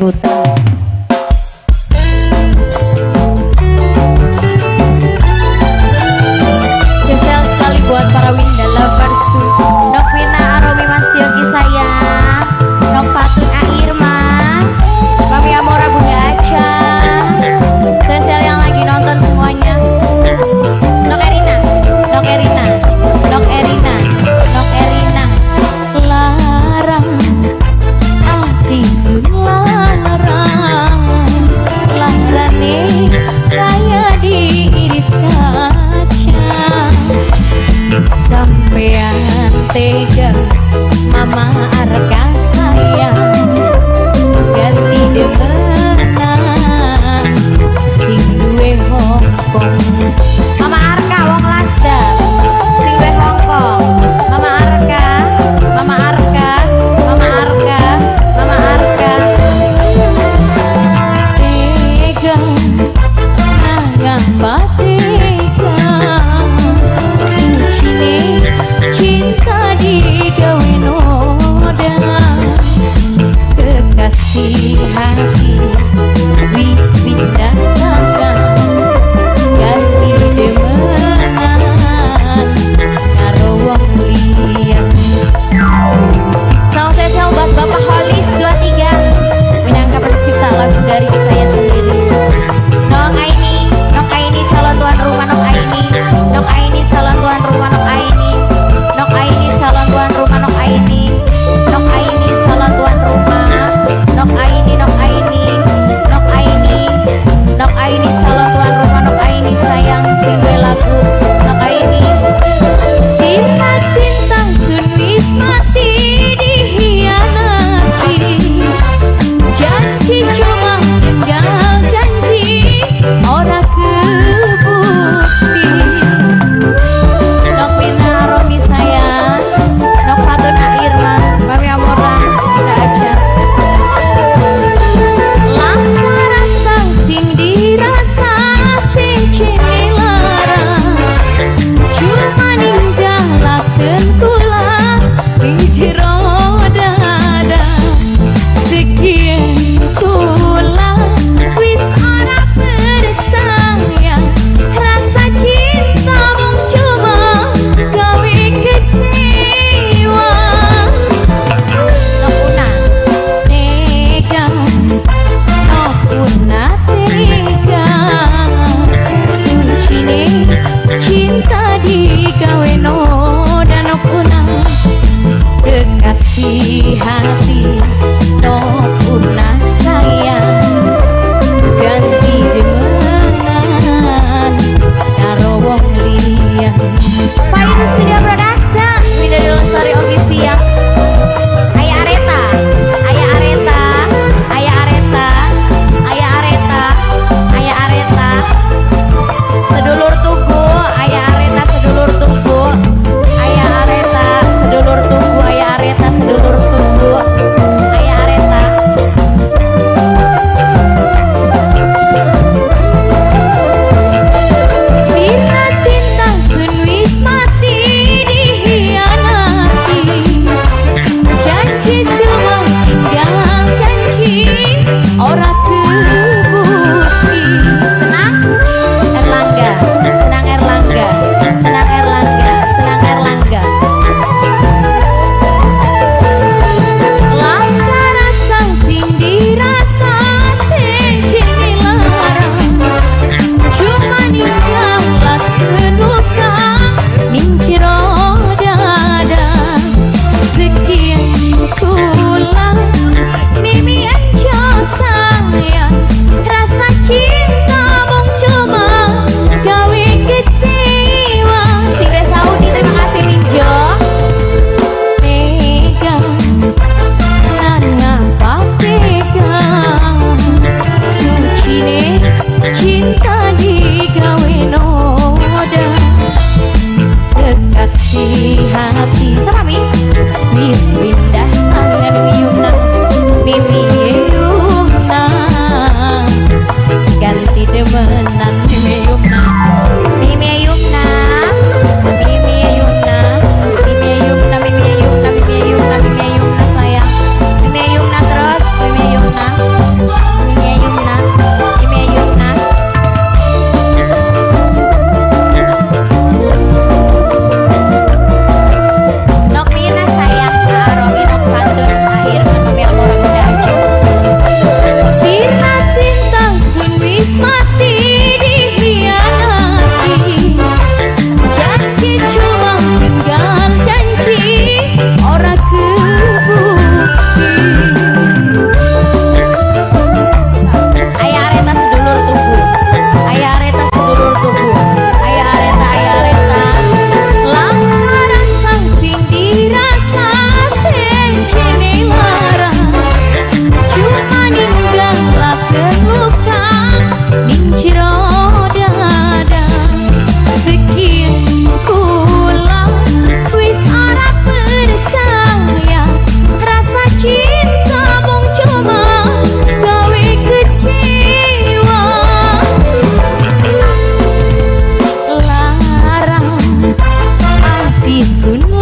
Putra. Spesial sekali buat para Winda lovers. Novina Aromi Mas Yogi sayang, Novatun Airma, Mami Amora Bunda Aca. Spesial yang lagi nonton semuanya. Nok Erina, Nok Erina, Nok Erina, Nok Erina. Larang ati sun larang, larane kaya diiris kaca. Sampean tega Mama Arka sayang, ganti demenan sing duwe Hongkong. Mama Arka wong Lasda sing duwe Hongkong. Mama Arka, Mama Arka, Mama Arka, Mama Arka. Tega nangapa tega, sucine cinta digawe noda. Kekasih hati wis pindah tangan, ganti demenan karo wong liya. Salam spesial buat Bapak Holis 23, minangka pencipta lagu dari saya sendiri. Nok Aini, Nok Aini calon tuan rumah Nok Aini, Nok Aini calon tuan rumah Nok Aini, Nok Aini calon tuan rumah Nok Aini, Nok Aini calon tuan rumah Nok Aini, Nok Aini, Nok Aini, Nok Aini. Ingsun.